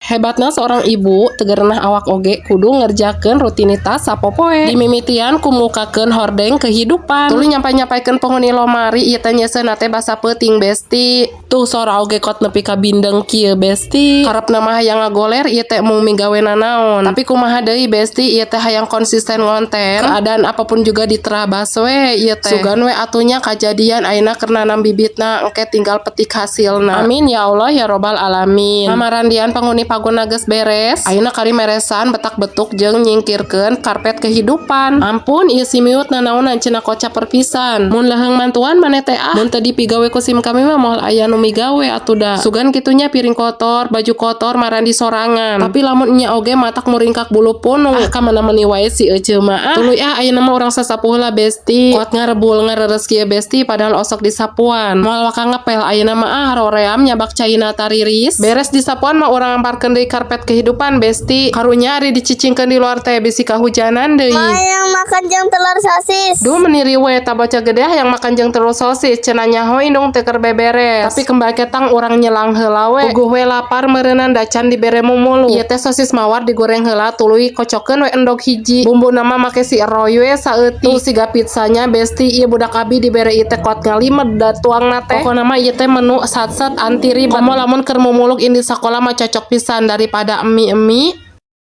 Hebatna seorang ibu, teu gerenah awak oge kudu ngerjakeun rutinitas sapopoe. Dimimitian ku mukakeun hordeng kehidupan. Tuluy nyampai-nyampaikeun penghuni lomari, ieu teh nyeuseuna teh basa peuting, Besti. Tuh sora oge kot nepi ka bindeng kieu, Besti. Karepna mah hayang ngagoler ieu teh mung migawe nanaon. Tapi kumaha deui, Besti, ieu teh hayang konsisten ngonten. Keadaan apapun juga diterabas we ieu teh. Sugan we atuh nya kajadian ayeuna keur nanam bibitna, engke tinggal petik hasilna. Amin ya Allah ya robbal alamin. Mamarandian penghuni pagona geus beres. Ayeuna kari meresan betak betuk jeung nyingkirkeun karpet kehidupan. Ampun, ieu si Miut nanaonan cenah, kocap pisan. Mun leuheung mantuan maneh teh ah. Mun teu dipigawe ku sim kami mah moal aya nu migawe atuh da. Sugan kitu nya, piring kotor, baju kotor marandi sorangan. Tapi lamun nya oge matak muringkak bulu punung. Ah, kamana meuni wae si eceu mah ah. Tuluy ah, ayeuna mah urang sasapu heula, Besti. Kuat ngarebul ngareres kieu, Besti, padahal osok disapuan. Moal waka ngepel ayeuna mah ah, roream nyabak caina tariris. Beres disapuan mah urang ngamparkeun deui karpet kehidupan, Besti. Karunya ari dicicingkeun di luar teh bisi kahujanan deui. Hayang makan jeung telur sosis. Duh, meni riweuh eta bocah gede, hayang makan jeung telur sosis. Cenah nyaho indung teh keur beberes. Tapi kembali ketang urang nyelang heula we. Puguh we lapar meureunnan, da can dibere mumulu. Ieu teh sosis mawar digoreng heula, tuluy kocokeun we endog hiji. Bumbuna mah make si eroy we saeutik. Tuh siga pizzanya, Besti, ieu budak abi dibere ieu teh kot ngalimed da tuangna teh. Pokona mah ieu teh menu sat-sat anti ribet. Komo lamun keur mumuluk indit sakola mah cocok pisan daripada mie-mie.